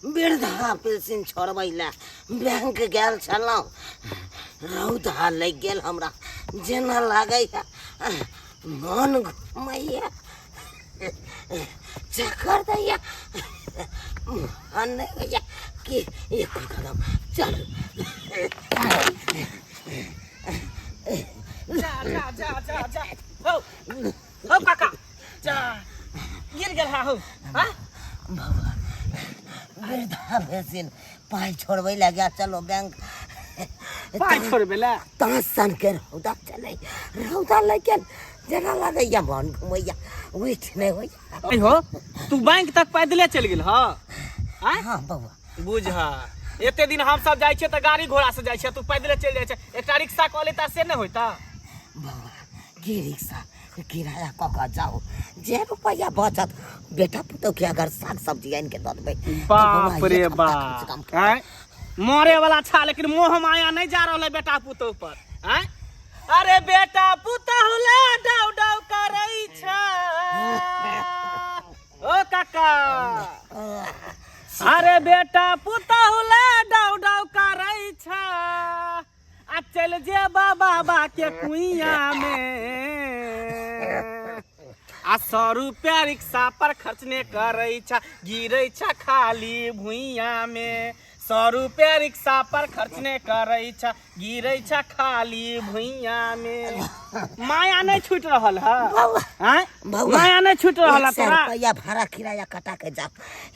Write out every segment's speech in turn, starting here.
वृद्धा पेंशन छोड़बै लए बैंक गेल छलहुँ, रौदा लागि गेल हमरा, जेना लागैए मन घुमैए, चक्कर दैए, मन नहि होइए कि एक कदम चलू। जा जा जा जा जा, हौ हौ काका, जा गिर गेल हा हौ। हाँ बाबा, वृद्धा पेंशन पाइ छोड़बै लए गेल चलो बैंक। पाइ छोड़बै लए? ताँस सन के रौदा चलै, रौदा लागि गेल, जेना लागैया मन घुमैया, उठि नहि होइया। ऐ हो, तू बैंक तक पैदले चलि गेल ह? आँय? हाँ बौआ। बुझ, एते दिन हम सब जाइ छियै तऽ गाड़ी घोड़ा से जाइ छियै, तू पैदले चलि जाइ छै। एकटा रिक्शा कऽ लेता से नहि होइता? बौआ, की रिक्शा किराया कऽ कऽ जाउ, जे रुपैआ बचत बेटा पुतोह के अगर साग सब्जी आनि के दऽ देबै तऽ बौआ, बाप रे एक हफ्ता कम से बाप कम खेतै। आँय, मरे वाला छा लेकिन मोह माया नहीं जा रहल है बेटा पुतोह पर। आँय, अरे बेटा पुतोह ले डाउ डाउ करै छै। ओ काका, अरे बेटा पुतोह ले डाउ डाउ करै छै आ चल जे बाबा के कुइया में आ 100 रुपया रिक्शा पर खर्च ने करै छा, गिरै छा खाली भुइया में। 100 रुपया रिक्शा पर खर्च ने करै छा, गिरै छा खाली भुइया में। माया नहीं छूट रहल है। बौआ, आँय? बौआ, माया नहीं छूट रहल है 100 तोरा। रुपया भाड़ा किराया कटा के जाओ,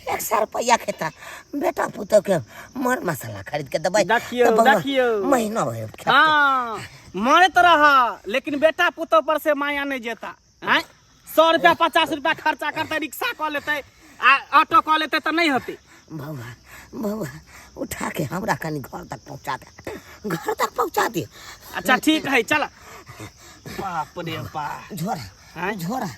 100 रुपया के त बेटा पुतोह के मर मसाला खरीद के देबै। देखियौ, तऽ बौआ, देखियौ। महीना भरि खेतै। हाँ, मरैत रह लेकिन बेटा पुतोह पर से माया नहीं जेता। आँय, 100 रुपया 50 रुपया खर्चा करते, रिक्शा कऽ लेतै आ ऑटो कऽ लेतै तऽ नहीं होतै। बौआ, बौआ, उठा के हमरा कनि घर तक पहुंचा दे, घर तक पहुंचा दे। अच्छा ठीक है, चल। बाप रे बाप। झोरा। आँय? झोरा।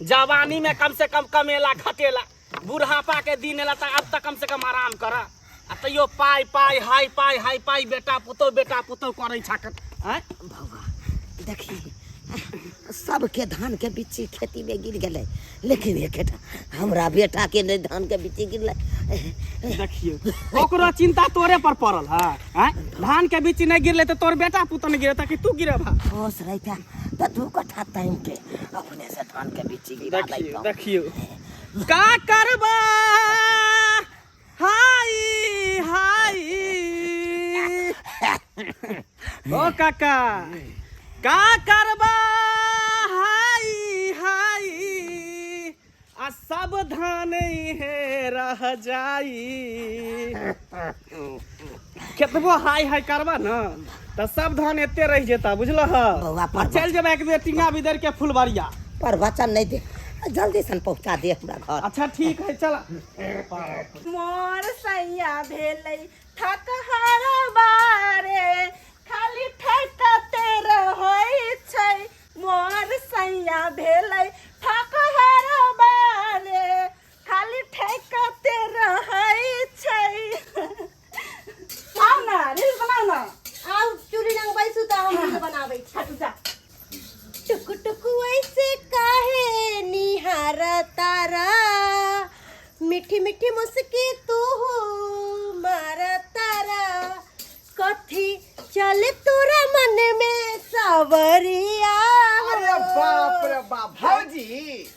जवानी में कम से कम कमेला खटेला, बुढ़ापा के दिन एला तऽ अब तऽ कम से कम आराम कर, आ तैयो पाइ पाइ हाय पाइ हाय पाइ, बेटा पुतोह बेटा पुतोह करै छाकत। आँय? बौआ देखी, सबके धान के बिच्ची खेती में गिर गेलै, लेकिन एकेटा हमरा बेटा के नहि धान के बिच्ची गिरलै। देखियौ, ओकरो चिंता तोरे पर पड़ल है। आँय, धान के बिच्ची नहि गिरलै तऽ तोर बेटा पुतोह नहि गिरतै कि तू गिरेबा? होश रहिता तऽ 2 कट्ठा तामि के अपने से धान के बिच्ची गिरा देखियौ, लैतहुँ। देखियौ का करबा, हाय हाय। ओ काका, का करबा हाय हाय, आ सब धान हे रह जाई। केतबो हाय हाय करबा न तऽ सब धान एते रहि जेता, बुझलह? बौआ, पर चलि जेबा एक बेर टिंगा बिदर के फुलबरिया। पर वचन नहीं दे, जल्दी सन पहुंचा दे हमरा घर। अच्छा ठीक है, चल। मोर सैया भेलै थकहर बारे, खाली ठकते रहै छै। मोर सैया भेलै थकहर बारे, खाली ठकते रहै छै। आउ न रील बनाउ न। आउ चूड़ी लंग बैसू तऽ हम रील बनाबै छी। हटू जा। टुक टुक ऐसे काहे निहार तारा, मीठी मीठी मुस्की तू मार तारा, कथी चल तोरा मन में सावरिया। अरे बाप रे बाप, भौजी।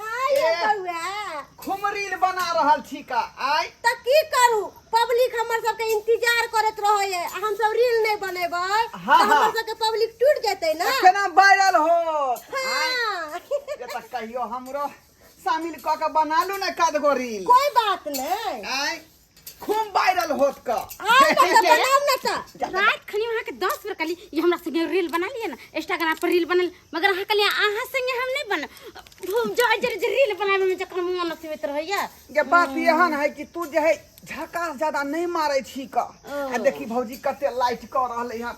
हाँ ये ए, बउआ। खूब रील बना रहल छी का आइ? तऽ की करू, पब्लिक हमर सबके इंतजार करैत रहैए आ हम सब रील नहि बनेबै हाँ, तऽ हमर हाँ। सबके पब्लिक टूट जेतै ने। केना वायरल होत? आइ, हाँ। ये तऽ कहियो हमरो शामिल कऽ के बना लू ने कद गो रील। कोई बात नहीं। आइ खूब वायरल होत का। आओ ना तऽ बनाउ ना तऽ। रात खनी अहाँके 10 बेर कहली ये हमरा संगे रील बना लिए ना, इंस्टाग्राम पर रील बनल, मगर अहाँ कहलिए अहाँ संगे हम नहीं बन भूम जो जर जर रील बनावे में जखन मोन अथी रहैया। के बात एहन है कि तू जे है झकास ज्यादा नहीं मारे छी का। आ देखी भौजी कते लाइट कर रहले हन।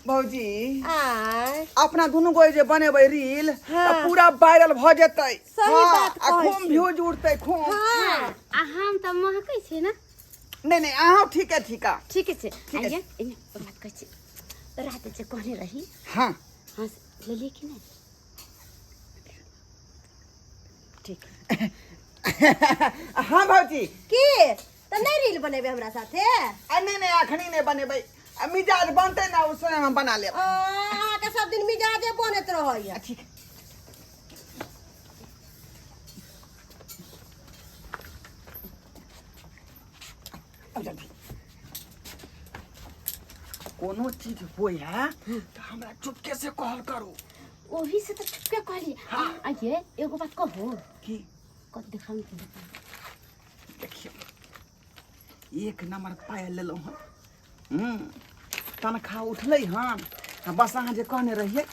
भौजी, आय। अपना दुनू गोई जे बनेबै रील हाँ। तऽ पूरा वायरल भ जेतै। सही हाँ, बात आ कहै खूब छी। व्यूज उठतै खूब। हाँ। आ हम तऽ महकै छी ना। नहीं नहीं, अहाँ ठीक है, ठीक है। ठीक है छै। ठीक है। आइए, एने बात कहै छी, रात जे कहने रही। हाँ। हाँ, लेलिए कि नहीं? ठीक। हाँ भौजी। की तऽ नहि रील बनेबै हमरा साथे? आ नहि नहि, अखनी नहि बनेबै, आ मिजाज बनतै ने उस समय हम बना लेब। अहाँके सब दिन मिजाजे बनैत रहैया। ठीक। आब जल्दी कोनो चीज होय है तऽ हमरा चुपके से कहल करू। ओही से तऽ चुपके कहली। आइए एगो बात कहू। की? कत देखाउ ने। देखियौ, एक नंबर पायल लेलहुँ हन। तनख्वाह उठलै हन आ बस अहाँ जे कहने रहियै,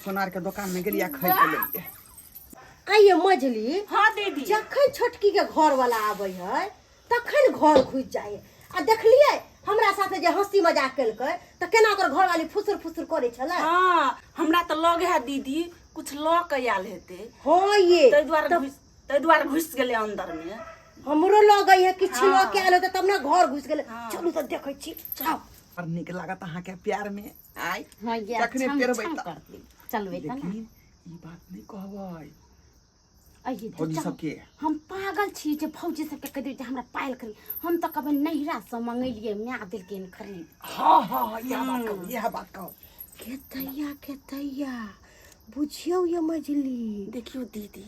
सोनारके दोकानमे गेलियै आ खरीद के लेलियै। आइए मझली। हाँ दीदी। जखन छोटकी के घर वाला आबै है तखन घर घुसि जाइ है। आ देखलियै हमरा साथे जे हंसी मजाक केलकै तऽ केना ओकर घरवाली फुसुर फुसुर करै छलै। हाँ, हमरा तऽ लगे है दीदी कुछ लऽ के आयल हेतै। हाँ ये। ताहि दुआरे घुसि गेलै अंदर में। हमरो लगे है किछु लऽ के आयल हेतै तब ने घर घुसि गेलै। चलू तऽ देखै छी। आउ। बड़ नीक लागत अहाँके प्यार में आइ। हाँ ये। तखने छम पेरबै छम तऽ। करतै चलबै तऽ ने। लेकिन ई बात नहि कहबै अये भौजी चल। सबके। हम पागल छी जे भौजी सबके कहि देबै जे हमरा पायल खरीद? हम तऽ कहबै नैहरा से मंगेलियै, माय देलकै हन खरीद। हाँ हाँ हाँ, इएह बात कहू, इएह बात कहू। के तैया के तैया बुझियौ ये मझली। देखियौ दीदी,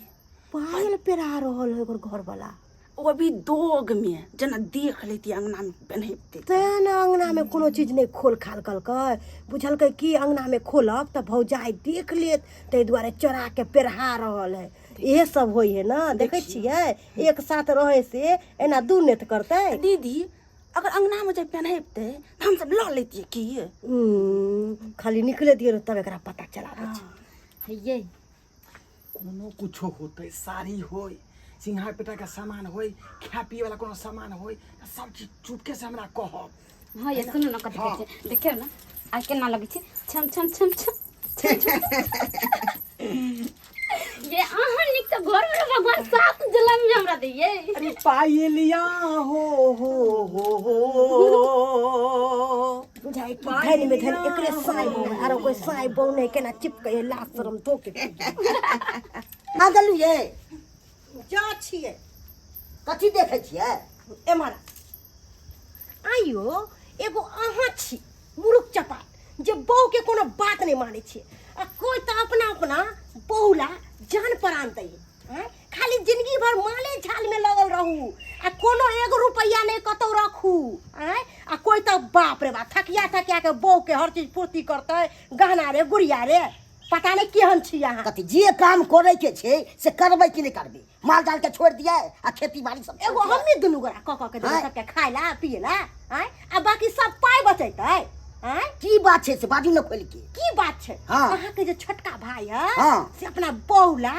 पायल पेरा रहल है ओकर घर वाला। ओ अभी दोग में जेना देख लेती अंगना में पेन्हैते। तें ने अंगना में कोनो चीज नहि खोल खाल कलकै। बुझलकै कि अंगना में खोलब तऽ भौजाइ देख लेत, ताहि दुआरे चोरा के पेरहा रहल है। इहे सब होइ है ने, देखै छियै एक साथ रहै से एना दू नेत करतै। दीदी, अगर अंगना में जे पेन्हैते तऽ हमसब लऽ लेतियै की? खाली निकले दियौ ने तब एकरा पता चलाबै छै। ये कोनो कुछो होतै, साड़ी होय, सिंघार पेटा के सामान होय, खाय पिए वाला कोनो सामान होय, सब चीज चुपके से हमरा कहब। हाँ ये सुनू ने, कथी कहै छै देखियौ ने, आ केना लगै छै छम छम छम छम छम छम। ये अहाँ नीक तऽ घर में भगवान सात जलम में हमरा दैये। अरे पायलिया हो हो हो हो। बुझाइ कि धनि में धनि एकरे साई बौ, आरो कोई साई बौ नहि, केना चिपकै है लाज शरम धोके। आ गेलु ये। जा छियै। कथी देखै छियै? एम्हर आइयो एगो अहाँ छी मुरुख चपाट जे बहू के कोनो बात नहि मानै छियै, आ कोई तऽ अपना अपना बहू ला जान प्राण दै है। खाली जिंदगी भर माले झाल में लगल रहू आ कोनो एगो रुपैआ नहि कतौ रखू। आँय, आ कोई तऽ बाप रे बाप थकिया थकिया के बहू के हर चीज पूर्ति करतै, गहना रे गुड़िया रे, पता नहि केहन छी अहाँ। कथी जे काम करे के छै से करबै कि नहि करबै? माल जाल के छोड़ दिए आ खेती बाड़ी सब एगो हमनी दुनू गोरा कऽ कऽ के देबै आँय। सबके खाय ला पिए ला। आँय, आ बाकी सब पाइ बचैतै। आँय, की बात छै से बाजू ने खोलि के। की बात छै? हाँ। अहाँके जे छोटका भाई है हाँ। से अपना बहू ला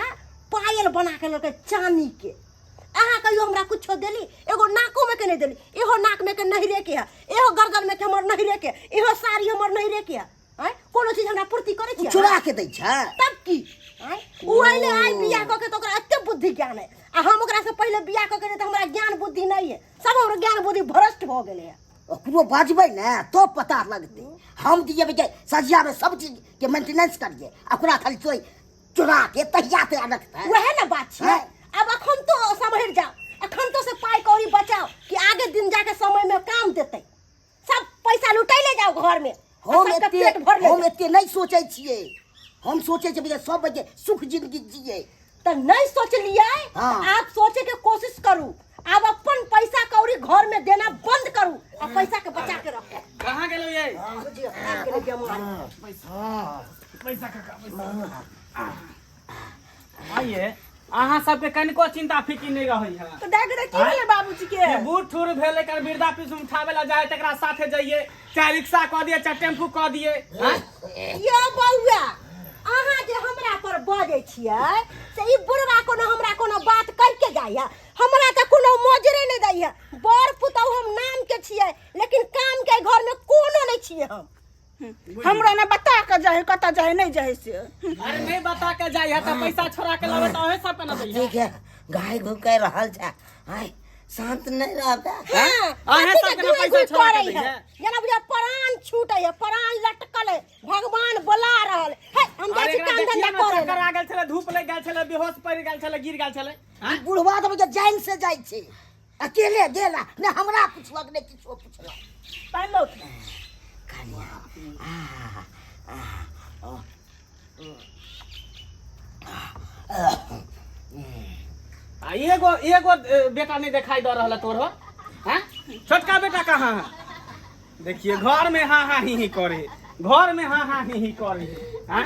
पायल बना के लेलकै चानी के। अहाँ कहियो हमरा कुछो देली? एगो नाको में के नहीं देली। इहो नाक में के नहिरे के है, इहो गर्दन में के हमर नहिरे के, इहो साड़ी हमर नहिरे के है। आँय, कोनो चीज हमरा पूर्ति करै छी? चुरा के दै छै तब की? आँय, उ अइले आइ बियाह कऽ के तऽ ओकरा एते बुद्धि ज्ञान है, आ हम ओकरा से पहिले बियाह कऽ के तऽ हमरा ज्ञान बुद्धि नहीं है, सब हमर ज्ञान बुद्धि भ्रष्ट भऽ गेलै है। ओकरो बाजबै ने तो पता लगतै। हम दिएबै के सजिया में सब चीज के मेंटेनेंस करिए, आ ओकरा खाली चोरी चुरा के तहिया तैयार रखतै। वएह ने बात छै। हैं? अब अखन तो सम्हरि जाओ, अखन तो से पाई कौड़ी बचाओ कि आगे दिन जाके समय में काम देतै। सब पैसा लुटैले जाओ घर में, आ हम सबके एते पेट भरले हम जाओ। एते नहीं सोचै छियै, हम सोचै छियै जे सब बजे सुख जिंदगी जियै। तऽ नहीं सोचलियै? हाँ। तऽ आप सोचे के कोशिश करू, आब अपन पैसा कौड़ी घर में देना बंद करू आ पैसा के बचा के रखू। कहाँ गेलौ ये? बुझियौ आबि गेलै बेमारी। पैसा काका पैसा। आइए अहाँ सबके कनिको चिंता फिकिर नहीं रहै है। तऽ देख रे, की भेलै बाबूजी के? ई बूढ़ ठूर भेलै, कर वृद्धा पेंशन उठाबै ला जाए तकरा साथे जाइए, चाहे रिक्शा कऽ दिए चाहे टेम्पू कऽ दिए। आँय? यो बौआ, अहाँ जे हमरा पर बजै छियै से ई बुढ़वा कोनो हमरा कोनो बात कहि के जाइया? हमरा तऽ कोनो मोजरे नहि दैया। बड़ पुतहु हम नाम के छियै, लेकिन काम के घर में कोनो नहि छियै हम। हमरा ने बता के जाए कतऽ जाए नहि जाए से। अरे नहीं बता के जाए है तऽ पैसा छोड़ा के लावे तऽ अहें सब के ना दैया। ठीक है, गाय घुकै रहल छै। आय शांत नहीं रहबे। हाँ, अहाँ कथी सबके के ना घुइ पैसा घुइ छोड़ा के करै दैया। है जेना बुझा प्राण छूटै है, प्राण लटकल है, भगवान बोला रहल है। हम जाइ अरे छी एकरा काम देखियौ धंधा ने, करै चक्कर आ गेल छलै, धूप लागि गेल छलै, बेहोश पड़ि गेल छलै, गिर गेल छलै। ई बुढ़वा तऽ बुझा जान से जाइ छै, अकेले गेला, ने हमरा पुछलक ने किछो पुछलक। पानि लौट कनिया आ आ ओ आ एगो एगो बेटा नहीं दिखाई दे रहल है तोरो। हैं, छोटका बेटा कहाँ है? देखिए घर में हाँ हाँ ही करे, घर में हाँ हाँ ही करे। हैं,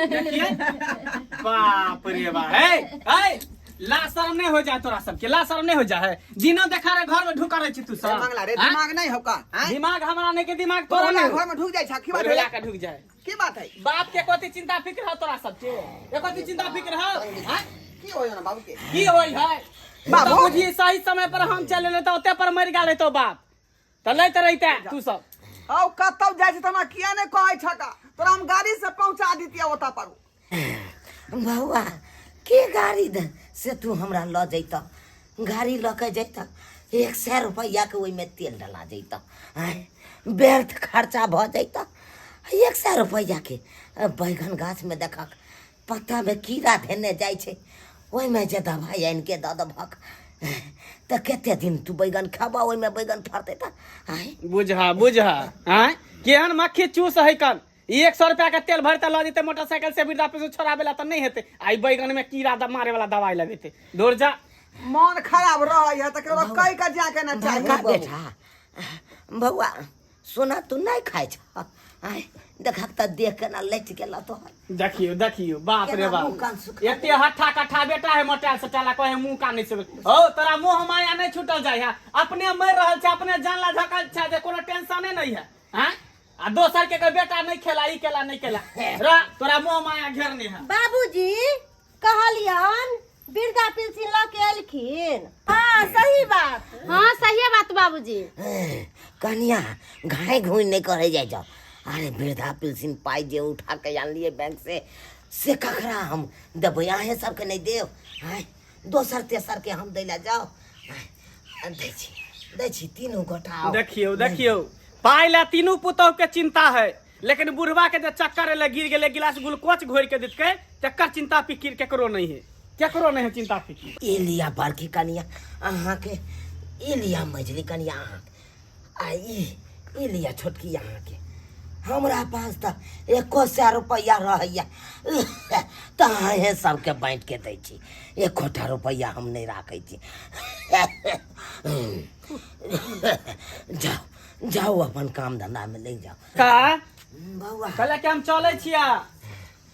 देखिए बाप रे बाप। हे हे, ला शर्म नहीं हो जाए तोरा सबके? ला शर्म नहीं हो जाए है? दिनो देखा रे घर में ढुका रहे छी तू सब। मंगला रे। हैं? दिमाग नहीं हो का हैं? दिमाग हमरा नहीं के दिमाग तोरा तोरा नहीं हो। घर में ढुक जाइ छा की बात बोला है? के ढुक जाए की बात है? बाप के कोती चिंता फिक्र है तोरा सबके? एको चिंता फिक्र है? हैं? की होय ना बाबू के? की होई है बाबू? बाबू जी? सही समय पर हम चले ले तो ओते पर मर गेल तो बाप त लैत रहिते तू सब। हौ, कतौ जाइ छै त हमरा किया नहि कहै छका? तोरा हम गाड़ी से पहुंचा दितियै ओतऽ पर। बौआ, के गाड़ी दे से तू हमरा लऽ जैतह? गाड़ी लऽ के जैतह, 100 रुपैआके ओहिमे तेल डला जैतह। आँय, व्यर्थ खर्चा भऽ जैतह 100 रुपैआके। बैगन गाछमे देखक पत्तामे कीड़ा धेने जाइ छै, ओहिमे जे दबाइ आनिके दऽ देबहक तऽ कते दिन तू बैगन खेबह? ओहिमे बैगन फड़तै तऽ आँय? बुझा बुझा, आँय, केहन मक्खी चूस है कन। ई 100 रुपया के तेल भरते लऽ जेतै मोटरसाइकिल से वृद्धा पेंशन छोड़ाबे ला तऽ नहि हेतै, आ ई बैगन में कीड़ा मारे वाला दवाई लगेतै। दूर जा। मन खराब रहै है तऽ केकरो कहि के जाके ने चाही। बड़का बेटा बौआ, सोना तू नहि खाइ छह? आँय, देखक तऽ देख केना लटि गेल तोहर। देखियो देखियो, बाप रे केना बाप। मुँह कान सुखा। एते हट्ठा कट्ठा बेटा है, मोटायल सटाला, कहे मुंह कान नहीं से हो। तोरा मोह माया नहीं छूटल जाय है? अपने मर रहल छै, अपने जान ला झकल छै जे कोनो टेंशने नहीं है। हैं, आ दोसर के कहे बेटा नहीं खेला, ई केला नहीं केला रह, तोरा मोह माया घेरने है। बाबूजी कहलियन वृद्धा पेंशन लऽ के एलखिन। हाँ, सही बात। हाँ, सही बात बाबूजी। कनिया, घाय घुइ नहि करे जाइ जाओ। अरे, वृद्धा पेंशन पाइ जे उठा के आनलियै बैंक से ककरा हम देबै? अहें सबके नहि देब? आँय, दोसर तेसर के हम दै लए जाउ? आँय, दै छी दै छी, तीनू गोटा आउ। देखियो देखियो, पाइ ला तीनू पुतोह के चिंता है, लेकिन बुढ़वा के जे चक्कर एले, गिर गेले, गिलास ग्लूकोज घोरि के देलकै, तकर चिंता फिकिर केकरो नहीं है, केकरो नहीं है चिंता फिकिर। ई लिया बड़की कनिया अहाँके, ई लिया मझली कनिया अहाँके, आ ई ई लिया छोटकी अहाँके। हमरा पास तऽ एको सए रुपैआ रहैया तऽ अहें सबके बाँटि के दै छी, एकोटा रुपैआ हम नहि राखै छी। जाउ जाउ, अपन काम धंधामे लागि जाउ। का बौआ? कहले कि हम चलै छिया,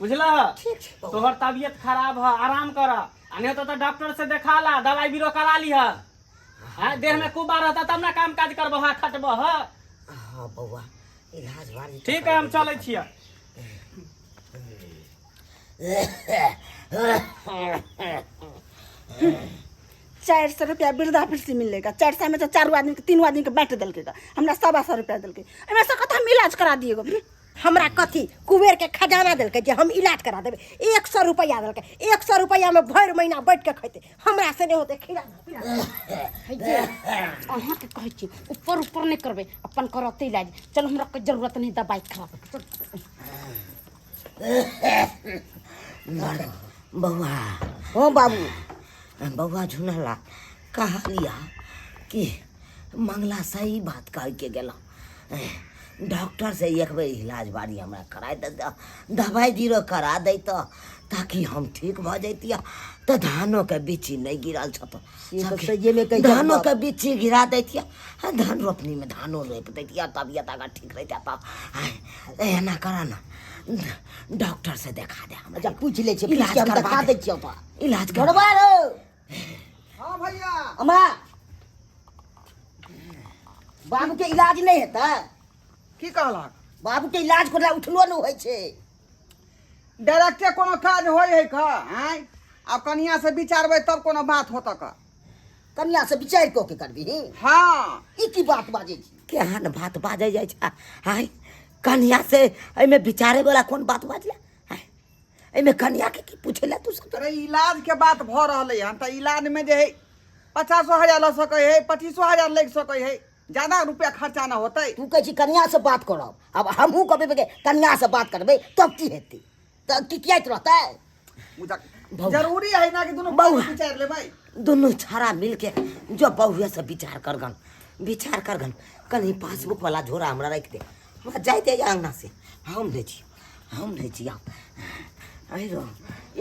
बुझलह? ठीक छै बौआ। तोहर तबियत खराब है, आराम कर, आ नहीं होतो तो डॉक्टर से देखा ला, दवाई बीरो करा लिह। हाँ, देह में कुबा रहता तब ना काम काज करबह, खटबह। हाँ बौआ, इलाज बारी। ठीक है, हम चलै छिया। 400 रुपया वृद्धा पेंशन मिलेगा, 400 में से चारू आदमी के, तीनों आदमी के बांट देलकै, हमरा 125 रुपया देलकै। एहिमे से कतऽ हम इलाज करा दिएगो? हमरा कथी कुबेर के खजाना देलकै जे हम इलाज करा देबै? 100 रुपैआ देलकै, 100 रुपैआमे भरि महीना बैठ के खैतै। हमरा से नहि होतै। खिला पिला। अहाँके कहै छी, ऊपर ऊपर नहि करबै, अपन करते इलाज। चलो, हमरा कोई जरूरत नहीं दवाई खराब, चल। बौआ। हाँ बाबू। बौआ झुनला, कहलिया कि मंगला सही बात कह के गेल। डॉक्टर से एक बेर इलाज बारी हमरा कराय दे, दवाई जीरो करा दैत ताकि हम ठीक भऽ जैतियै। तऽ धानो के बिच्ची नहि गिरल छ तऽ से तऽ सबके सहिएमे कहै छह धानो बाप। के बिच्ची गिरा दैतियै आ धान रोपनी में धानो रोपि दैतियै, तबियत अगर ठीक रहितै तऽ। आँय, एना कर ना, डॉक्टर से देखा दे हमरा। अच्छा, पूछि लै छियै, पूछि इलाज के हम करवा देखा दे। दै छियै ओतऽ। इलाज करवा। घरबा रौ। हाँ भैया। अम्मा, बाबू के इलाज नहि हेतै? की कहलक? बाबू के इलाज करला उठलो नहि होइ छै। डायरेक्टे कोनो काज होइ है का? आँय, आब कनिया से विचारबै तब कोनो बात होत का। कनिया से विचारि कऽ के करबही? हाँ। ई की बात बाजै छी? केहन बात बाजै जाइ छै? आँय, कनिया से एहिमे विचारे वाला कोन बात बाजले? आँय, एहिमे कनिया के की पूछे ला तू सब? अरे, इलाज के बात भऽ रहलै हन तऽ इलाज में जे है 50,000 लऽ सकै है, 25,000 लागि सकै है, ज्यादा रुपया खर्चा न होतै। तू कहै छी कन्या से बात करब, आब हमहूँ कहबै के कन्या से बात करबै तब की हेतै? तऽ की कियाइत रहतै? बौआ। जरूरी है ना कि दुनू बौआ। विचार लेबै। दुनू छाड़ा मिलके जो बहुए से विचार करगन, विचार करगन। कनी पासबुक वाला झोरा हमरा राखि दे, हमरा जाय दे अंगना से। हम नहि छी, हम नहि छी आब। अरे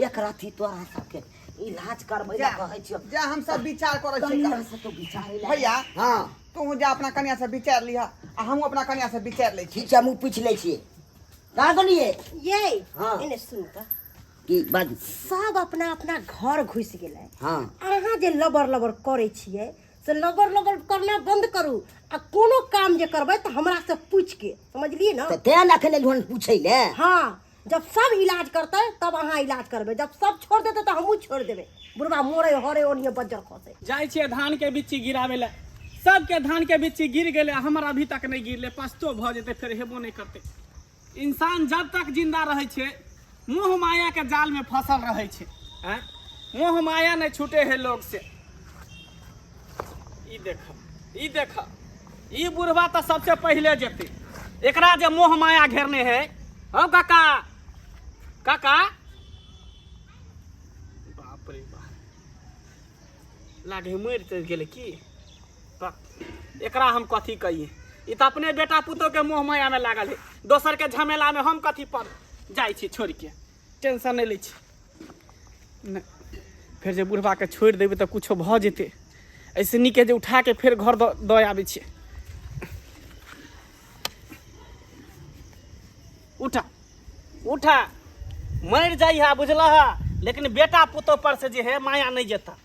एक राति तोरा सबके इलाज करबै लए कहै छियौ। जा, हम सब विचार करै छी। कनिया से तो विचारै लए। भैया। हाँ। तू जा अपना कन्या से विचार लिह आ हम अपना कन्या से विचार लै छी। ठीक छै, हमहूँ पूछि लै छियै। कहाँ गेलियै? ये। हाँ। एने सुन तऽ। की बाजू? सब अपना अपना घर घुसि गेलै। हाँ। अहाँ जे लबर लबर करै छियै से लबर लबर करना बंद करू आ कोनो काम जे करबै तऽ हमरा से पूछि के, समझलियै ने? तऽ तें ने एखन एलहुँ हन पूछै लए। हाँ, जब सब इलाज करतै तब अहाँ इलाज करबै, जब सब छोड़ देतै तऽ हमहूँ छोड़ देबै। बुढ़बा मोड़े हरे ओनिये बज्जर खसै। जाइ छियै धान के बिच्ची गिराबै लए। सबके धान के बिच्ची गिर गेलै, हमर अभी तक नहि गिरलै। पस्तो भऽ जेतै, फेर हेबो नहि करतै। इंसान जब तक जिंदा रहै छै मोह माया के जाल में फसल रहै छै। आँय, मोह माया नहि छूटे है लोग से। ई देख, ई देख, ई बुढ़वा तऽ सबसे पहिले जेतै। एकरा जे मोह माया घेरने है। हौ काका, काका, बाप रे बाप, लागे मरि तरि गेलै की? बाप, एकरा हम कथी कहिए? ई तऽ अपने बेटा पुतोह के मोह माया में लागल है, दोसर के झमेला में हम कथी पर जाइ छी। छोड़ि के टेंशन नहि लै छी। नहि, फेर जे बुढ़बा के छोड़ि देबै तऽ कुछो भऽ जेतै। एहिसँ नीक जे उठा के फेर घर दऽ आबै छियै। उठा, उठा, मरि जाइ है बुझलह, लेकिन बेटा पुतोह पर से जे है माया नहि जेता,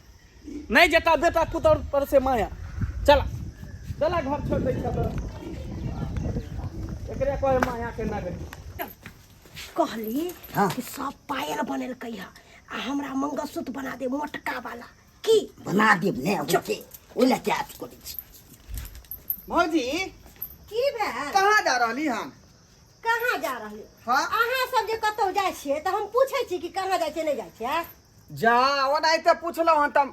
नहि जेता बेटा पुतोह पर से माया। चला, चला, घर छोड़ दै छह तोरा। एकरे कहै माया के नगरी। कहली हाँ। कि सब पायल बनेलकै है आ हमरा मंगलसूत्र बना दे मोटका वाला की? बना देब ने, ओके ओहि लए क्या अथी करै छी। भौजी। की भेल? कहाँ जा रहली हन? कहाँ जा रहली? हाँ। अहाँ सब जे कतौ जाइ छियै तऽ हम पूछै छी कि कहाँ जाइ छियै, नहि जाइ छियै? जा, ओनाहिते पुछलहुँ हन तब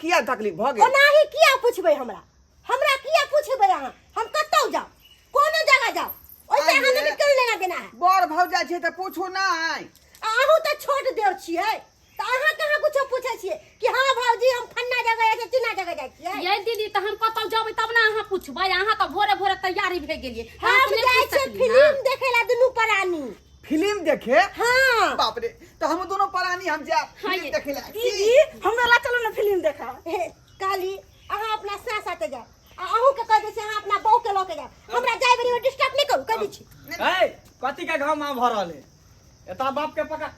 किया तकलीफ भऽ गेल? ओनाही किया पुछबै हमरा? हमरा किया पुछबै अहाँ? हम कतौ जाउ, कोनो जगह जाउ, ओइसे अहाँ आइये। सबके कोन लेना देना है? बड़ भौजाइ छै तऽ पूछू नहि? आ अहूँ तऽ छोट देव छियै तऽ अहाँ कहाँ कुछो पूछै छियै कि हाँ भौजी हम फन्ना जगह जाइ छियै, चिन्ना जगह जाइ छियै? ये दीदी, तऽ हम कतौ जेबै तब ने अहाँ पूछबै? अहाँ तऽ भोरे भोरे तैयारी भए गेलियै। हम अहाँ तऽ नहि जाइ पूछि छियै सकली ना। फिल्म देखे ला दुनू प्राणी। फिल्म देखे? हाँ। बाप रे, तऽ हम दुनू प्राणी हम जायब हाँ, फिल्म ये। देखे ला। दीदी, हमरा ला चलू ना फिल्म देखा। हे, काली अहाँ अपना सास साथे जाउ आ अहूँ के कह दै छी अहाँ अपना बहू के लऽ के जाउ, हमरा जाय बेरी में डिस्टर्ब नहि करू, कह दै छी। ए, कथी के घाव माँ भऽ रहल है एतऽ? बाप के पकड़,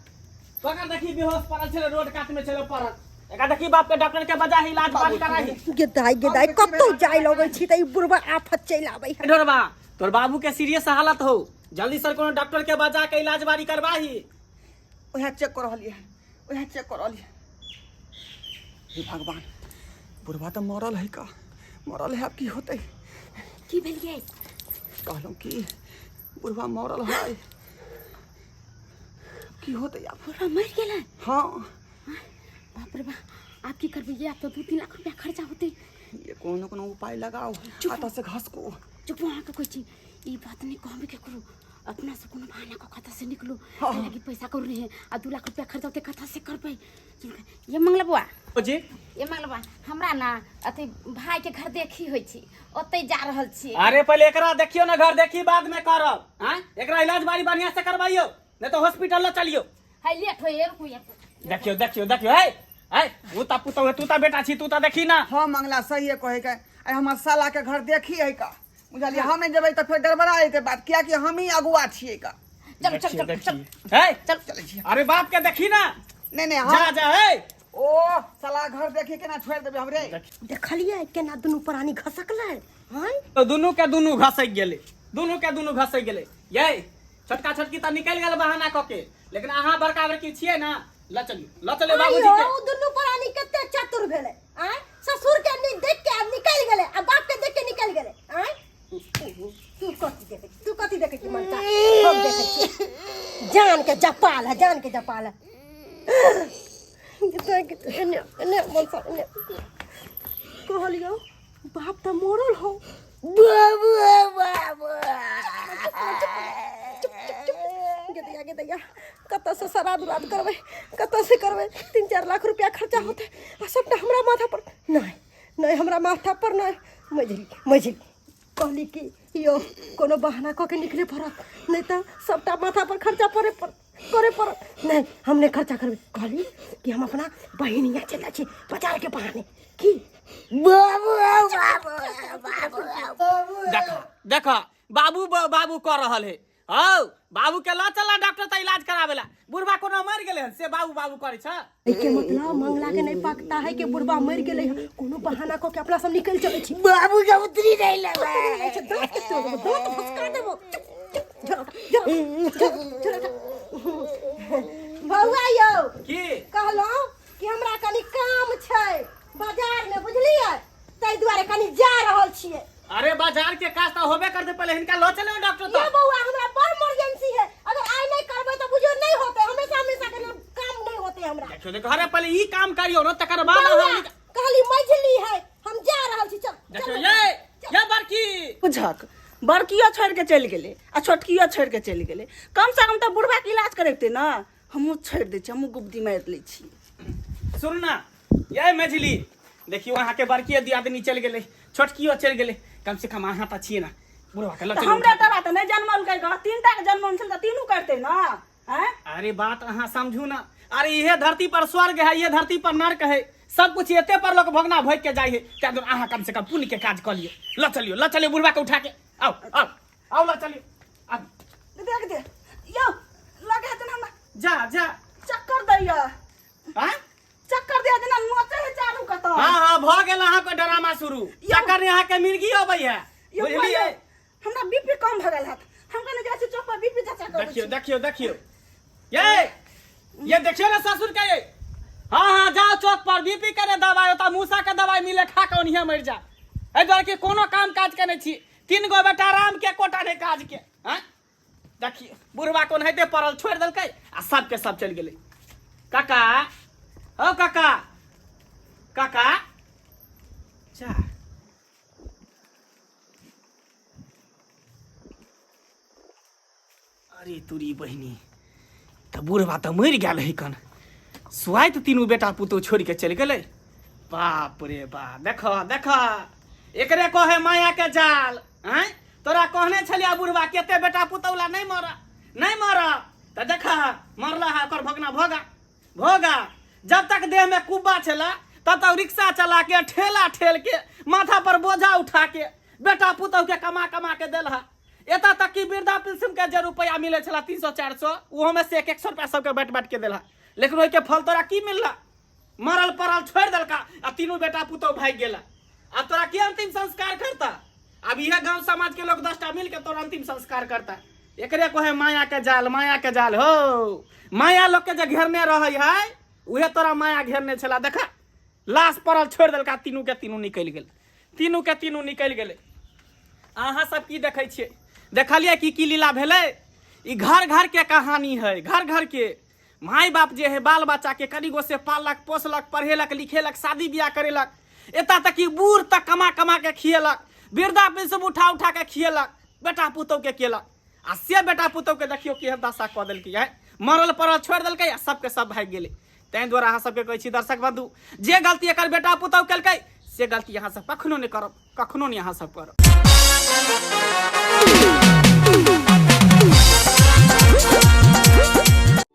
पकड़, देखी बेहोश पड़ल छलै, रोड कात में छलै पड़ल। एकरा देखी, बाप के डॉक्टर के बजा ही, इलाज पानी कराही। गे दाई, गे दाई, कतौ जाय लगै छी तऽ ई बुढ़बा आफत चलि आबै है। ढोरबा, तोर बाबू के सीरियस हालत हो, जल्दी सर कोनो डॉक्टर के बजा के इलाज बारी करवाही। ओएह चेक कर रहलियै, ओएह चेक कर रहलियै। हे भगवान, बुढ़वा तऽ मरल है का? मरल है, आब की होतै? की भेलियै? कहलहुँ कि बुढ़वा मरल है, की होतै आब? बुढ़वा मरि गेलै? हाँ। बाप रे बाप, आब की करबै ये? आब तऽ 2-3 लाख रुपया खर्चा होतै। ये कोनो कोनो उपाय लगाओ, आता से घसको। चुप, अहाँके कहै छी ई बात नहि कहबै केकरो। अपना से कोनो बहाना कऽ कतऽ से निकलू। हाँ। हालांकि पैसा करू नहीं है आ 2 लाख रुपया खर्चा होतै, कतऽ से करबै? चलू, ये मंगला बुआ। जी। ये मंगला बुआ, हमरा ना अथी भाई के घर देखी होइ छी, ओतै जा रहल छी। अरे पहिले एकरा देखियो ना, घर देखी बाद में करब। आँय, एकरा इलाज बारी बढ़िया से करवाइयो, नहीं तो हॉस्पिटल ल चलियो। है लेट होय, रुकू एक। देखियो, देखियो, देखियो, हे हे, उ ता पुतहु है, तू ता बेटा छी, तू ता देखी ना। हाँ मंगला, सही है कहे के। अरे हमर साला के घर देखी है का, बुझलियै? हम नहि जेबै तऽ फेर गड़बड़ा जेतै बात, कियाकि हम ही अगुआ छियै का। चल चल चल चल। हे चल। चलै छी। अरे बाप के देखी ना। नहि नहि, जा। हम जा, हे। ओ साला घर देखी केना छोड़ि देबै हमरे? देखलियै केना दुनू प्राणी घसकलै? हँ। तो दुनू के दुनू घसक गेलै, दुनू के दुनू घसक गेलै। ये छोटका छोटकी तऽ निकलि गेल बहाना कऽ के, लेकिन अहाँ बड़का बड़की छियै ना, ल चलियो, ल चलियो बाबूजी आइयो के। ओ दुनू प्राणी कते चतुर भेलै आँय, ससुर के नि देख के आब निकलि गेलै आ बाप के देख के निकलि गेलै आँय। तू कथी देखै छी? तू कथी देखै छी मनसा? हम देखै छी, जान के जपाल है, जान के जपाल है। एने एने मनसा, एने। कहलियो बाप तऽ मरल हो। बाबू बाबू। गे दैया, गे दैया, कतऽ से श्राद्ध उराद करबै, कतऽ से करबै? 3-4 लाख रुपया खर्चा होतै आ सबटा हमरा माथा पर। नहि नहि, हमरा माथा पर नहि। मझिली मझिली कहली कि यौ कोनो बहाना कऽ के निकले पड़त, नहि तऽ सबटा माथा पर खर्चा पड़े पर करे पड़त। नहि, हम नहि खर्चा करबै। कहली कि हम अपना बहिन यहाँ चलि जाइ छी बाजारके बहाने की। बाबू बाबू बाबू। देखा देखा, बाबू बाबू कऽ रहल है। हौ, बाबू के लऽ चल डॉक्टर तऽ इलाज कराबे ला। बुढ़बा कोनो मरि गेलै हन से बाबू बाबू करै छ? एहिके मतलब मंगला के नहीं पकता है कि बुढ़बा मरि गेलै हन। कोनो बहाना कऽ के अपना सब निकलि चलै छी। बाबू के उतरी नहीं लेबै। दाँत के तोड़ देबो, दाँत भसका देबो। चुप चुप, झरोटा झरोटा झरोटा। बौआ यौ। की? कहलहुँ कि हमरा कनि काम छै बाजार में, बुझलियै? ताहि दुआरे कनि जा रहल छियै। अरे बाजार के काज तऽ होबे करते, पहले हिनका लऽ चलियौ डॉक्टर ये तऽ। बौआ, हमरा बड़ इमरजेंसी है, अगर आइ नहीं करबै तऽ बुझियौ नहीं होते, हमेशा हमेशा के लेल काम नहीं होते हमरा। देखियौ देखियौ, अरे पहले ई काम करियौ ने तकर बाद बौआ, अहाँ कहली मझली है, हम जा रहल छी, चल। देखियौ। चल। ये ये बड़की बुझक, बड़कियो छोड़ि के चलि गेलै आ छोटकियो छोड़ि के चलि गेलै। कम से कम तऽ बुढ़बा के इलाज करेतै ने। हमहूँ छोड़ि दै छी, हमहूँ गुब्दी मारि लै छी। सुन ना ये मझली, देखियौ अहाँके बड़कियो दियादनी चलि गेलै, छोटकियो चलि गेलै, कम से कम अहाँ तऽ छियै ने, बुढ़वा के लऽ तऽ चलू। हमरा तोरा तऽ नहि जनमलकै ग, तीनटा के जनमल छल तऽ तीनू करतै ने। आँय? अरे बात अहाँ समझू ना, अरे इहे धरती पर स्वर्ग है, इहे धरती पर नर्क है, सब कुछ एते पर लोग भगना भोग के जाइ है। ताहि दुआरे अहाँ कम से कम पुण्य के काज कऽ लियौ। लऽ चलियौ, लऽ चलियौ बुढ़वा के उठा के, आउ आउ आउ, लऽ चलियौ आउ। देख दे यौ, लगे हेतै हमरा। जा जा। चक्कर दैया। आँय? चक्कर दिया जेना नोचे है चारू कतऽ। हाँ हाँ, भऽ गेल अहाँके ड्रामा शुरू। चक्कर ने अहाँके मिर्गी अबै है, यौ, बुझलियै? हमरा बीपी कम भऽ गेल हत, हम कने जाइ छी चौक पर बीपी चचा करै देखियौ छी। देखियौ देखियौ, ये देखियौ ने ससुर के ये। हाँ हाँ, जाओ चौक पर बीपी के ने दवाई, ओतऽ मूसा के दवाई मिले, खा के ओनहिये मरि जा। एहि दुआरे कि कोनो काम काज के नहि छी, 3 गो बेटा राम के कोटा नहि काज के। आँय? देखियौ बुढ़वा कोनाहिते पड़ल छोड़ि देलकै आ सबके सब चलि गेलै। काका, हौ काका, काका जा। अरे तुरी बहिनी, तऽ बुढ़वा तऽ मरि गेल है कन, सुआइत तीनू बेटा पुतोह छोड़ि के चलि गेलै। बाप रे बाप, देख देख, एकरे कहे माया के जाल। आँय, तोरा कहने छलिया बुढ़वा केते बेटा पुतोह ला नहीं मर, नहीं मर, तऽ देख मरला है, ओकर भगना भोगा भोगा। जब तक देह में कुब्बा छला तब तक रिक्शा चला के, ठेला ठेल के, माथा पर बोझा उठा के बेटा पुतोह के कमा कमा के देल है। एतऽ तक कि वृद्धा पेंशन के जे रुपया मिले छला 300-400, ओहो में से 1-1 सौ रुपया सबके बांटि बांटि के देल है। लेकिन ओहिके फल तोरा की मिलला? मरल पड़ल छोड़ि देलका आ तीनू बेटा पुतोह भागि गेला। आब तोरा के अंतिम संस्कार करता? आब इहे गांव समाज के लोग 10टा मिल के तोरा अंतिम संस्कार करता। एकरे कहे माया के जाल, माया के जाल हो। माया लोग के जे घेरने रहे है उहे तोरा माया घेरने छला। देखा लाश पड़ल छोड़ि देलका, तीनू के तीनू निकलि गेल, तीनू के तीनू निकलि गेलै। अहाँ सब की देखै छियै? देखलियै कि की लीला भेलै? ई घर घर के कहानी है, घर घर के माय बाप जे है बाल बच्चा के कनिगो से पालक पोसलक, पढ़ेलक लिखेलक, शादी बियाह करेलक, एतऽ तक कि बूढ़ तक कमा कमा के खिएलक, वृद्धा पेंशन उठा उठा के खिएलक, बेटा पुतोह के केलक, आ से बेटा पुतोह के देखियौ केहन दशा कऽ देलकै है, मरल पड़ल छोड़ि देलकै आ सबके सब भागि गेलै। ताहि दुआरे अहाँ सबके कहै छी दर्शक बंधु, जे गलती एकर बेटा पुतोह केलकै से गलती अहाँ सब कखनो नहि करब, कखनो नहि अहाँ सब करब।